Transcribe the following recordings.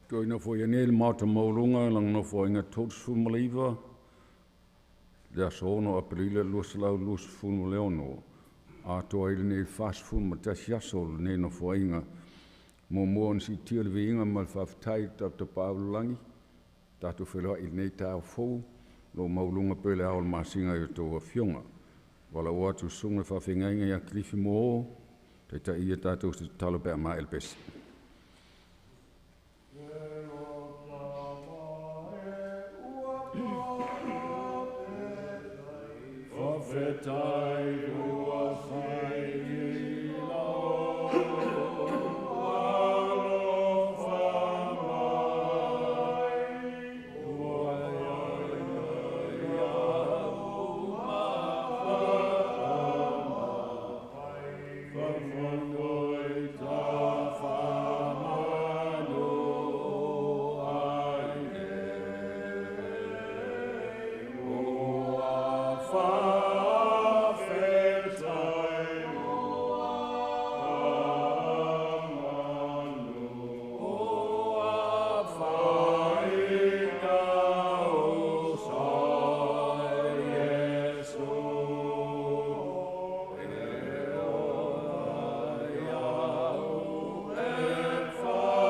Toe nofoia nei le Maota maualuga i lana Nofoaiga 39, le aso 6 Aperila 2026, atoa ai lenei 41 aso o lenei Nofoaiga. Muamua ona siitia le viiga ma le faafetai i le tatou Tapaau i le Lagi, ua tatou feiloai i lenei taeao fou, o lo o maualuga pea le ao o le masina i a outou afioga. E valaau atu i le Susuga i le Faafeagaiga ia Kilifi Muo e taitaia tatou i se tatalo pe a maea le pese. Faafetai ua fai i lou alofa mai, ua ia Faafetai ua faigauso Iesu e ola iaʻu e faavavau,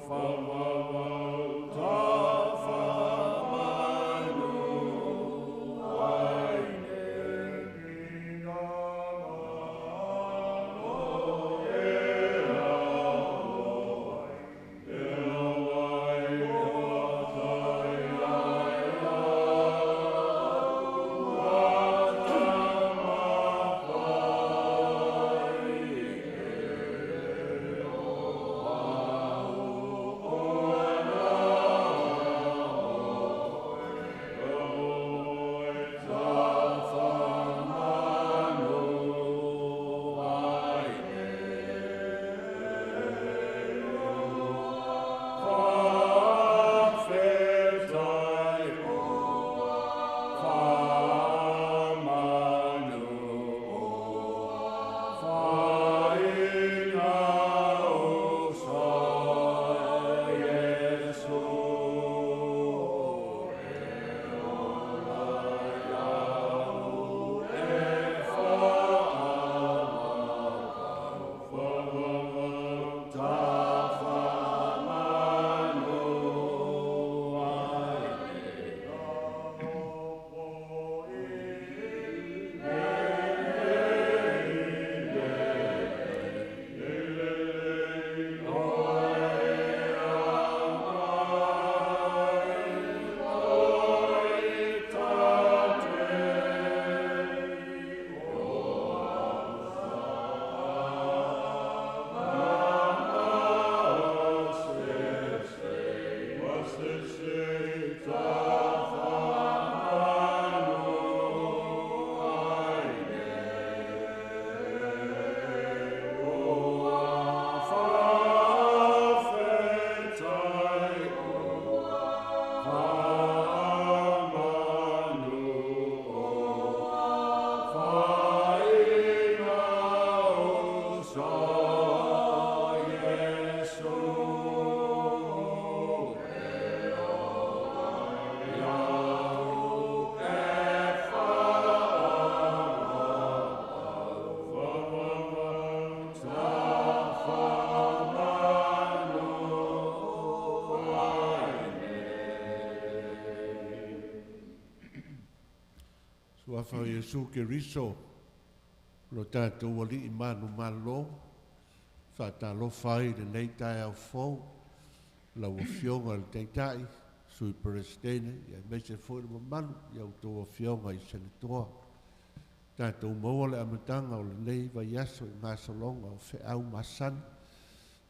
faavavau tafamanu ai nei. Faafetai ua faamanu faigauso Iesu e ola iaʻu e faavavau, faavavau tafamanu ai nei. Faafetai ua faamanu faigauso Iesu e ola iaʻu e faavavau, faavavau tafamanu ai nei. Suafa o Iesu Keriso, lo tatou Alii manumalo, faatalofa ai i lenei taeao fou, lau Afioga i le Taitai, Sui Peresetene, aemaise foi le mamalu i a outou afioga i Senatoa. Tatou maua le amataga o lenei vaiaso i gasologa o feau masani,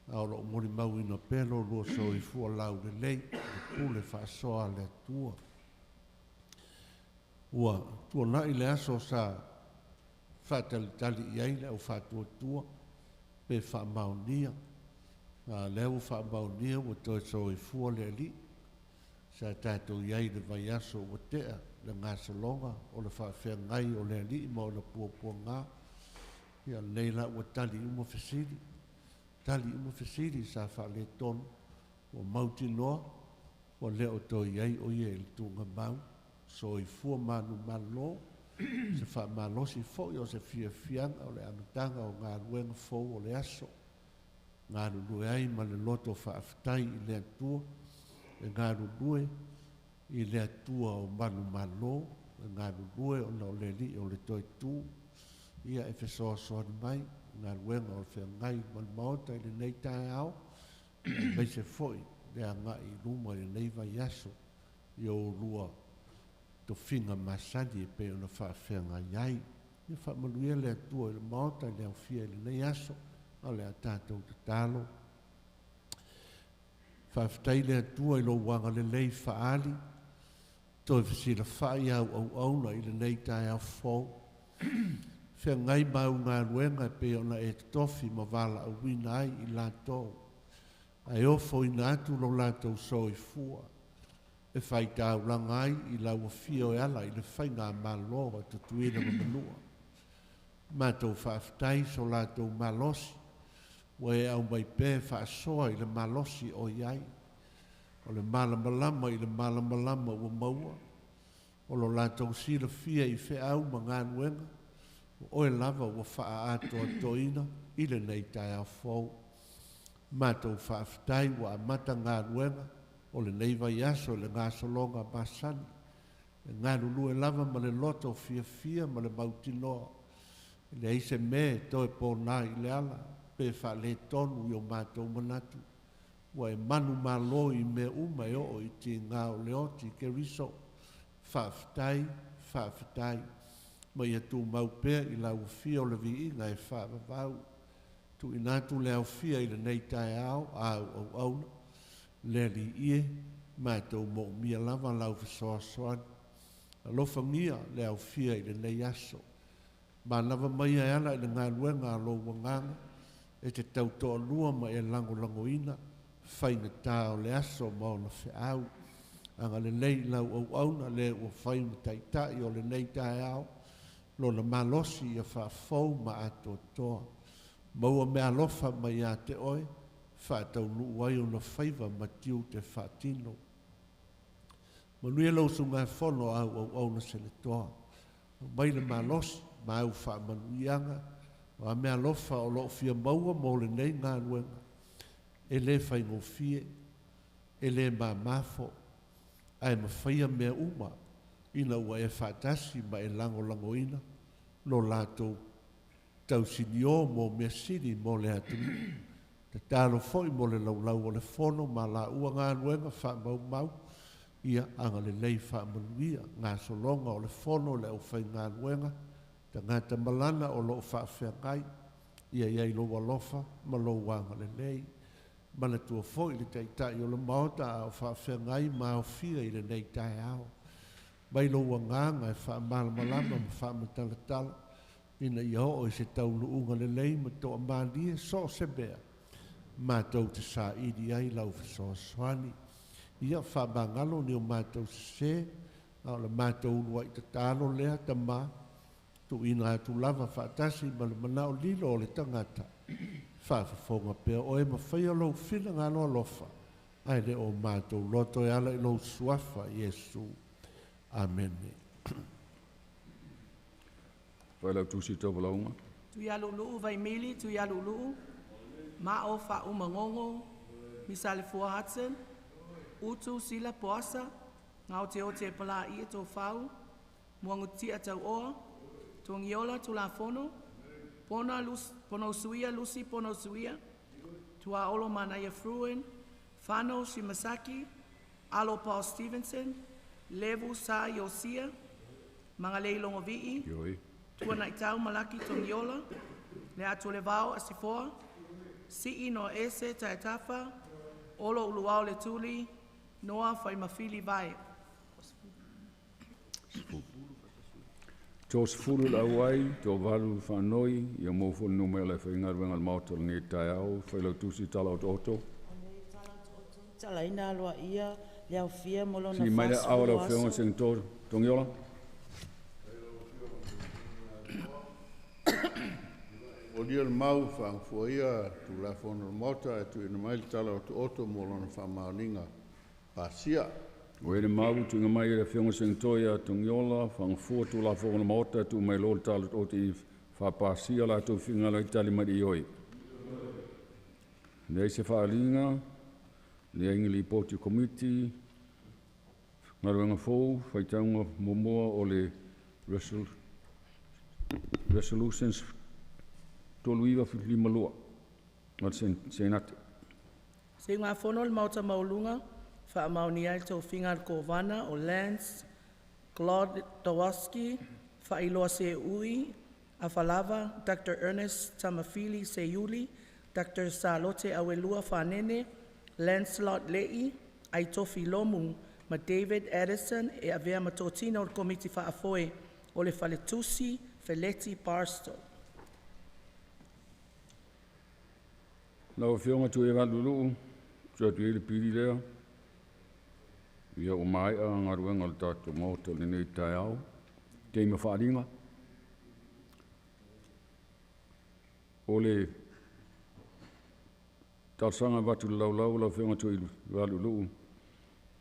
a o loo molimauina pea lo lua soifua laulelei i le pule faasoa a le Atua. Ua tuanai le aso sa faatalitali i ai le au faatuatua pe faamaonia. A lea ua faamaonia ua toe soifua le Alii. Sa tatou i ai i le vaiaso ua tea le gasologa o le faafeagai o le Alii ma ona puapuaga. Ia lenei la ua tali uma fesili. Tali uma fesili sa faaletonu, ua mautinoa ua le o toe i ai o ia i le tuugamau. Soifua manumalo, se faamalosi foi o se fiafiaga o le amataga o galuega fou o le aso. Galulue ai ma le loto faafetai i le Atua, e galulue i le Atua o manumalo, e galulue ona o le Alii o le toe tu, ia e fesoasoani mai galuega o feagai ma le Maota i lenei taeao, aemaise foi le agai i luma i lenei vaiaso i o ulua tofiga masani e pei ona faafeagai ai. Ia faamanuia le Atua i le Maota i le aofia i lenei aso, a o le a tatou tatalo. Faafetai le Atua i lou agalelei faaali, toe fesilafai au auauna i lenei taeao fou. Feagai ma au galuega e pei ona e totofi ma valaauina ai i latou, ae ofoina atu lo latou soifua e faitaulaga ai i lau afio e ala i le faigamalo a Tutuila ma Manua. Matou faafetai so latou malosi, ua e aumai pea faasoa i le malosi o i ai. O le malamalama i le malamalama ua maua, o lo latou silafia i feau ma galuega, o oe lava ua faaatoatoina i lenei taeao fou. Matou faafetai ua amata galuega o lenei vaiaso i le gasologa masani, e galulue lava ma le loto fiafia ma le mautinoa, e leai se mea e toe pona i le ala, pe faaletonu i o matou manatu, ua e manumalo i mea uma e oo i tiga o le oti Keriso. Faafetai, faafetai, ma ia tumau pea i lau afio o le viiga e faavavau. Tuuina atu le aofia i lenei taeao a au auauna, le Alii e, matou moomia lava lau fesoasoani. Alofagia le aofia i lenei aso. Manava mai e ala i le galuega a lou agaga, e te tautoalua ma e lagolagoina faigata o le aso ma ona feau. Agalelei i lau auauna le ua fai ma taitai o lenei taeao, lona malosi ia faafou ma atoatoa. Maua mea alofa mai ia te oe, faataunuu ai ona faiva ma tiute faatino. Manuia lau usugafono a au auauna seletoa. Aumai le malosi ma au faamanuiaga, o a mea alofa o loo fia maua mo lenei galuega. E le faigofie, e le mamafo, ae mafaia mea uma ina ua e faatasi ma e lagolagoina lo latou tausinio mo mea sili mo le atunuu. Tatalo foi mo le laulau o le fono ma laua galuega faamaumau, ia agalelei faamanuia gasologa o le fono le aufaigaluega, tagata malana o loo faafeagai, ia iai lou alofa ma lou agalelei. Manatua foi le taitai o le Maota a o faafeagai ma aofia i lenei taeao. Mai lou agaga e faamalamalama ma faamatalatala, ina ia oo i se taunuuga lelei ma toamalie so o se mea, matou te saili ai lau fesoasoani. Ia faamagalo ni o matou sese, a o le matou uluai tatalo lea Tama, tuuina atu lava faatasi ma le manao lilo o le tagata. Faafofoga pea oe ma faia lou finagalo alofa, ae le o matou loto e ala i lou suafa Iesu. Amene. Failautusi Tauvalaunga. Tuialuluu Vaimili Tuialuluu, Ma'o Faaumagogo, Misalefua Hudson, Utu Sila Poasa, Gaoteote Palaia Tofau, Muagututia Tauoa, Togiola Tulafono, Pona Lus, Ponousuia Lucy Ponousuia, Tuaolo Manaia Fruin, Fano Shimasaki, Alo Paul Stevenson, Levu Sa Iosia, Magalei Logovi'i, Ioe. Tuanaitau Malaki Togiola, Le Atu o le Vao Asifoa, Sii no Ese Taetafa, Olo Uluao Le Tuli, Noa Faimafili Vae. 30 le auai, 38 faanoi, ia maua foi le numera e faigaluega a le Maota o lenei taeao. Failautusi Tala Otooto. Talaina aloaia le aofia mo lona Sii mai le aao o lau 40 Afioga aso. Senator Togiola. O Talia le mau faagafuaia Tulafono a le Maota e tuuina mai le tala otooto mo lona faamaoniga pasia. Ua i ai le mau ua tuuina mai e le Afioga i le Senatoa ia Togiola Fagafua Tulafono a le Maota e tuu mai loa le tala otooto ina ia faapasia. O latou finagalo ai tali mai le ioe. Leai se faaaliga, leai ni Lipoti a Komiti, Galuega Fou, faitauga muamua o le Resolutions 3952 a le Senate. Se usugafono a le Maota Maualuga, faamaonia ai le tofiga a le Kovana o Lance Glodowski, Faailoa Seuui Afalava, Dr. Ernest Tamafili Seiuli, Dr. Salote Auelua Fanene, Lancelot Le'i, Aitofi Lomu ma David Addison e avea ma totino o le Komiti Faafoe o le Faletusi Feleti Barstow. Lau Afioga Tuiaivaluluu, tuu atu i ai le pili lea. Ia ua maea galuega a le tatou Maota i lenei taeao. Tei ma faaaliga. O le talosaga e avatu i le laulau lau Afioga Tuivailuu,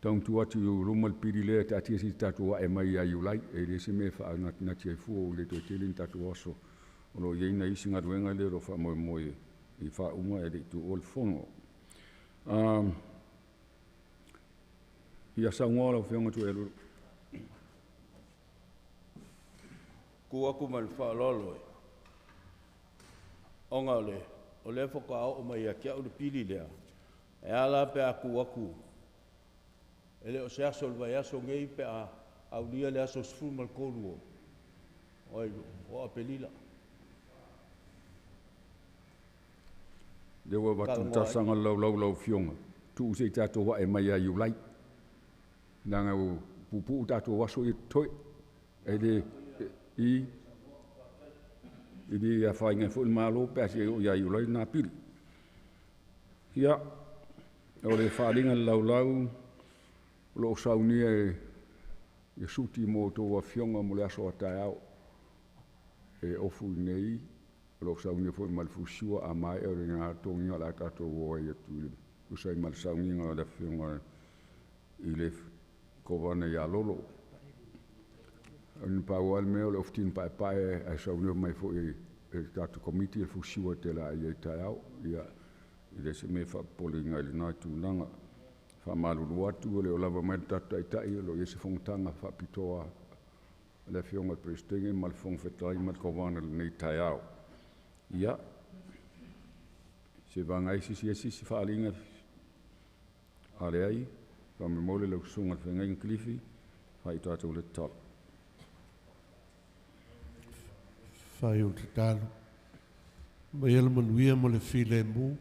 tau ina tuu atu i ou luma le pili lea e taatia se i tatou ae mai ia Iulai. E leai se mea e faanatinati ai fua ua le toe tele ni tatou aso. O lo o i ai nai isi galuega lea o lo o faamoemoe i faauga ae le i tuua le Fono. Ia saunoa lau Afioga Tuialualuu. Tu atu ma le faaaloalo ona o lea faatoa oo mai ia te au le pili lea, e a la pe a tuu atu e le o se aso o le vaiaso nei pe a aulia le aso 13 o Aperila. Lea ua avatu le talosaga a le Laulau i lau Afioga, tuu se i tatou ae mai ia Iulai, leaga ua puupuu tatou aso ia e totoe. E le i e le afaina ai foi le Malo pe a se i oo ia Iulai lena pili. Ia, o le faaaliga i le Laulau o lo o saunia e suti mo a outou afioga mo le aso a taeao. E ofu i inei, o lo o saunia foi ma le fusiua. A maea o lena toniga o le a tatou o ai atu e tusa ai ma le sauniga a le Afioga i le Kovana ia Lolo. Na pau lava le mea o le ofu tini paepae ae saunia mai foi e le tatou Komiti le fusiua e te laei ai taeao. Ia, e le o se mea e faapopoleina ai i lena tulaga. E faamalulu atu e le o lava mai le tatou Taitai o lo o i ai se fonotaga faapitoa a le Afioga i le Peresetene ma le Fofoga Fetalai ma le Kovana i lenei taeao. Ia, seiavagana ai se isi faaaliga, a leai, faamolemole lau Susuga i le Feagaiga Kilifi e fai a tatou le tatalo. Faaiu le tatalo. Maia le manuia ma le filemu,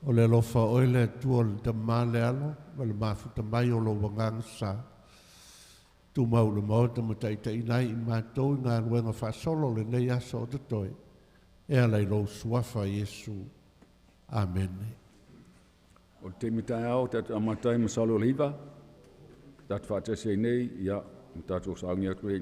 o le alofa o oe le Atua o le Tama le Alo ma le mafuta mai o lou Agaga Sa. Tumau le maota ma taitaiina ai i matou i galuega faasolo lenei aso o totoe, e ala i lou suafa Iesu. Amene. O le taimi taeao tatou amata ai masalo i le 9:00 tatou faatasi ai nei, ia, ma tatou sauni atu ai.